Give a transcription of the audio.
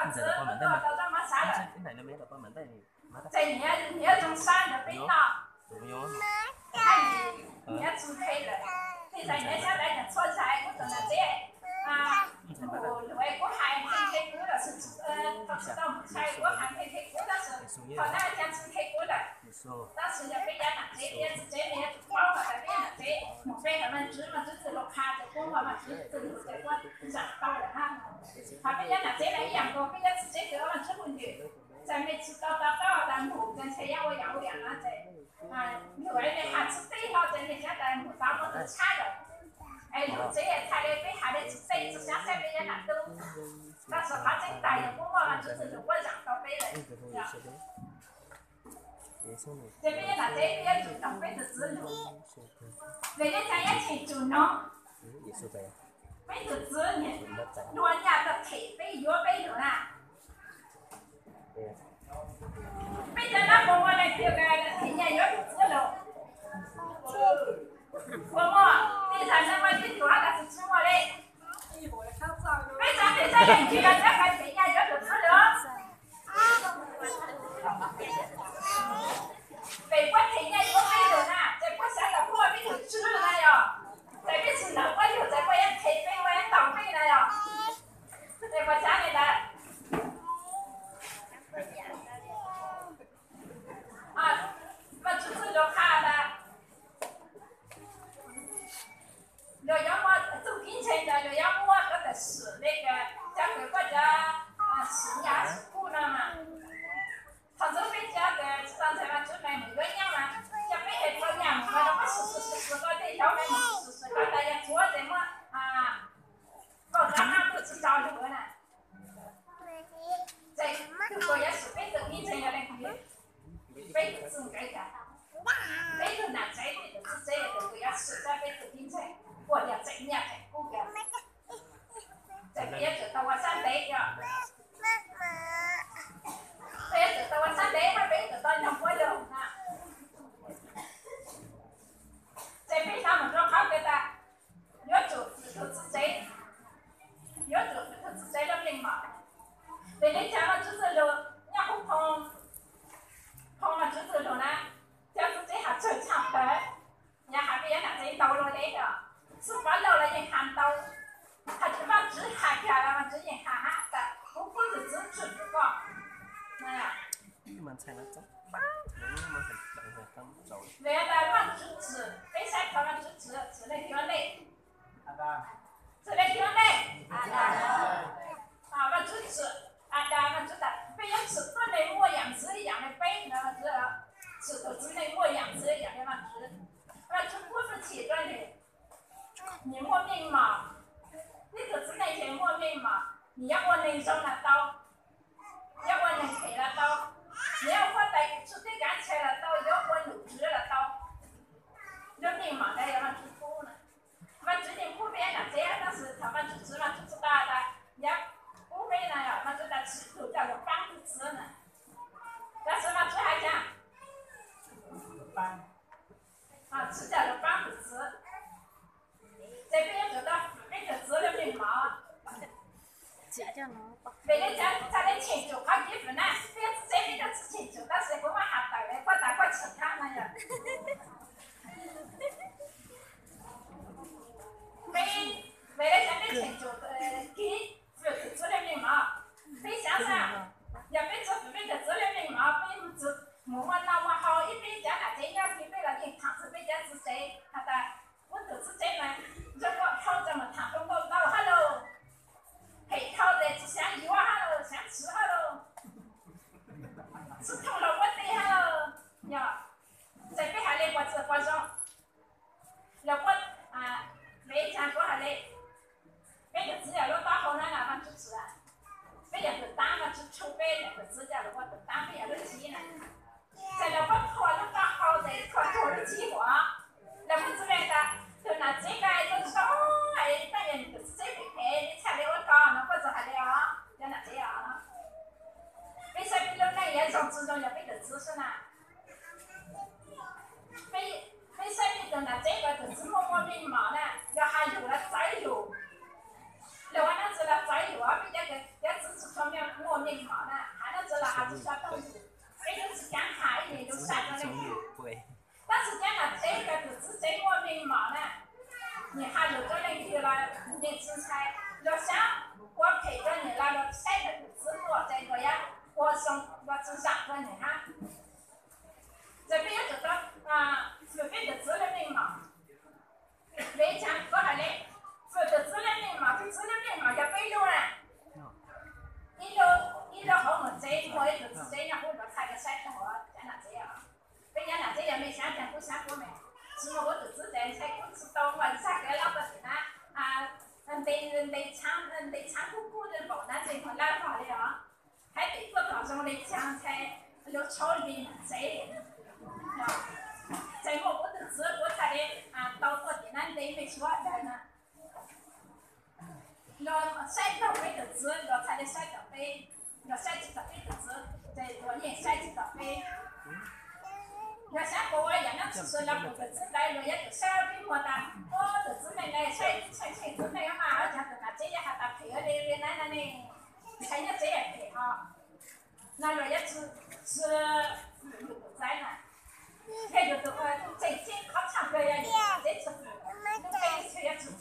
Ntxawm tau poj mam ntaij mas, ib ntawm no me tau poj mam ntaij, ces niam, niam zoo sab ntawm peb no, niam tsis qhe lawm, tej zaum niam sab dais niam txhua ntxhais kuv tus nam txiv, mus luag kuv hais nqhis nqhis kuv lawm, thaum tsis tau mus tshais kuv hais nqhis nqhis kuv tab sis thaum no cas tsis nqhis kuv lawm. Tab sis yog peb cov nam tsev, peb cov txiv tsev, peb yuav tsum paub hais tias peb cov nam tsev mus pe hauv Vaajtswv, Vaajtswv txwj lus qha ces kuv muaj Vaajtswv txwj lus ces kuv zam tau lawm na. Hos peb cov nam tsev no ib yam nkaus, peb cov txiv tsev twb ua Vaajtswv phooj ywg, txawm mej tsis tau to taub tas mus ces ntshe yuav ua yam ua yam no ces, yus es mej has tsis teb hlo ces mej xav tas mus tau muaj tus tshab lawm. Es yus tsev txhais le peb hais le tsis teb tsis xyav saib peb cov nam tub. Tab sis qhov tseeb tas yog kuv muaj Vaajtswv txwj lus kuv zam tau peb lawm. Ces peb cov nam tsev peb yuav tsum noog peb tus txiv lus. Vim li cas yuav tsum noog? Peb tus txiv dua nyaj tau them peb yuav peb lus na. Peb cov no puas muaj leej twg them nyaj yuav tus txiv lus? Puas muaj? Tej zaum no muaj ib tug hab los tsis muaj li. Peb cov peb cov leej twg los cov khaws them nyaj yuav tus txiv lus? Peb puas them nyaj yuav peb lus na, ces puas xav tas puas peb lus tswv na yog? Ces peb tsis noog puas lus ces puas yuav them peb, puas yuav ntaus peb na yog? Ces puas xav li ntawd? Vaajtswv txwj lus qha tas luag yuav muaj txuj kev ntseeg ntawd, luag yuav muaj koj tawm swm li cov kws koj cov swm nyaj swm kub no mas. Thaum ntxov peb cov kws tsis tau ntseeg Vaajtswv mas mus yuav nyob mas, yog peb hais tau nyaj mus mas rau peb swm swm swm swm koj tej laug peb mus swm swm koj tas yog tsuav ces muab kaum rau hab tuaj tsis tau lug na. Ces tus kws yuav swm peb txuj kev ntseeg yog leej twg? Peb tus txiv ntxawm, peb tug nam tsev, peb tus txiv tsev yog tus kws yuav swm peb txuj kev ntseeg, puas yog tseem nyaj tseem kub yog. Ces peb yuav tsum tau ua sab ntev yog, peb yuav tsum tau ua sab ntev mas peb yuav tsum tau noog puab lug na. Ces peb hnov mus rau qhov kws tas yuav tsum fwm tug txiv tsev, yuav tsum fwm tug txiv tsev lub meej mom. Vim li cas Vaajtswv txuj lug nyob huv phoo, phoo Vaajtswv txuj lug na, cov txiv tsev has tsawg tshaaj plawg, yog has peb yuav nam tsev ntau luaj le yog, xub pov lauj los yeej has ntau, has tsis Vaajtswv has kag los Vaajtswv yeej has hab tas kuv pub tug txiv tswj fwm koj. Vim tas Vaajtswv txwm, peb saib tau Vaajtswv txwm, txwm leej twg ua ntej? Txwm leej twg ua ntej? Vaajtswv txwm, Adas, Vaajtswv tas peb yuav txwm tuab neeg muaj yaam ntxwv yaam le peb no, txwm tug txiv neej muaj yaam ntxwv yaam le Vaajtswv. Vaajtswv pub hwj chim rua nwg, nwg muaj meej mom. Ib tug txiv neej ces muaj meej mom, nwg yuav ua neeg zoo los tau, yuav ua neeg phem los tau, yuav ua huab tais tshwj teb kav chaw los tau, yuav ua nom tswv los tau. Lub meej mom ntawd yog Vaajtswv pub na. Vaajtswv yeej pub peb nam tsev, tab sis thaum Vaajtswv txwv Vaajtswv txwv tas tas yuav pub peb na, Vaajtswv tas tsi tus coj lug paab tug txiv na. Tab sis Vaajtswv has tas tsi coj lug paab tug txiv. Ces peb yuav tsum tau fwm peb tug txiv lub meej mom. Vim le caag txhaj le cheem tsum qhov kev fwm na, peb yuav tsi txeeb peb tug txiv cheem tsum, tab sis kuv muab has tawm le puab tas puab tseem hab no yog. Peb, vim le caag peb cheem tsum kev fwm tug txiv lub meej mom? Peb xaav xav, yog peb tsi fwm peb tug txiv lub meej mom, peb mus muaj noj muaj haus ib peb cov nam tsev nyob twg peb los yeej thaam txug peb cov txiv tsev has tas, kuv tug txiv tsev mas zoo nkauj dhau, tsi mus thaam zoo nkauj ntau hab lauj. Phem dhau tes tsi xaav yuav hab lauj, xaav txwv hab lauj. Tsi thooj luag puab tej hab lauj. Yog, ces peb has le puas txwv puas zoo? Luag puab, vim le caag kuv has le, peb tug txiv yog lub taub hau na, Vaajtswv txwv, peb yog tug taab, Vaajtswv tshuj peb yog tug txiv coj lug ua tug taab, peb yog lub txiv na. Ces luag puab thuam lub taub hau tes thuam tug lub txiv huam. Luag puab txwv le tas tug nam txiv kag tuaj tsi tau, es tab yog nws tug txiv tsev phem phem, peb txhaj le ua tog no, puab txwv has le os, cov nam tsev os. Peb saib peb lub neej yuav zoo tsi zoo yog peb tug txiv xwb na. Peb, peb saib peb tug nam tsev los tug txiv muaj muaj meej mom na, luag has lug los txawv lug, luag ua dlaab tsi los txawv lug, peb cov, cov txiv tsi tshua muaj Tsis muaj ua tus txwv tes ntshai kuv tsis tau muaj zaj kav lab paj tim na. Ntes, ntes tshaav, ntes tshaav kub kub npaum na ntshe muaj lab vog li os. Hais tias tuaj tom zoo li cas ntshai lub tshauv li mas tsev. Tseem muaj ua tus txwv kuv txhaj li tau tuaj tim na ntes mej suav dawg na. Luag saib tau peb tus txwv, luag txhaj li saib tau peb, luag saib tsis tau peb tus txwv, ces luag yeej saib tsis tau peb. Luag saib kuv ua yam no tsis txwv los kuv tus txwv ntawd luag yuav tsum saib peb muag tas, ua tus txwv neeg ntawd saib, saib txwv neeg mas ua cas tus nam tsev yuav has tas phem li li na ne, ntshai nyob tsev phem ho. No luag yuav tsis, tsis, yus tus txwv na, yog yus tus tseem ceeb qhov tshaj plaws yog yus tsev tsis, tseem ceeb yuav tsis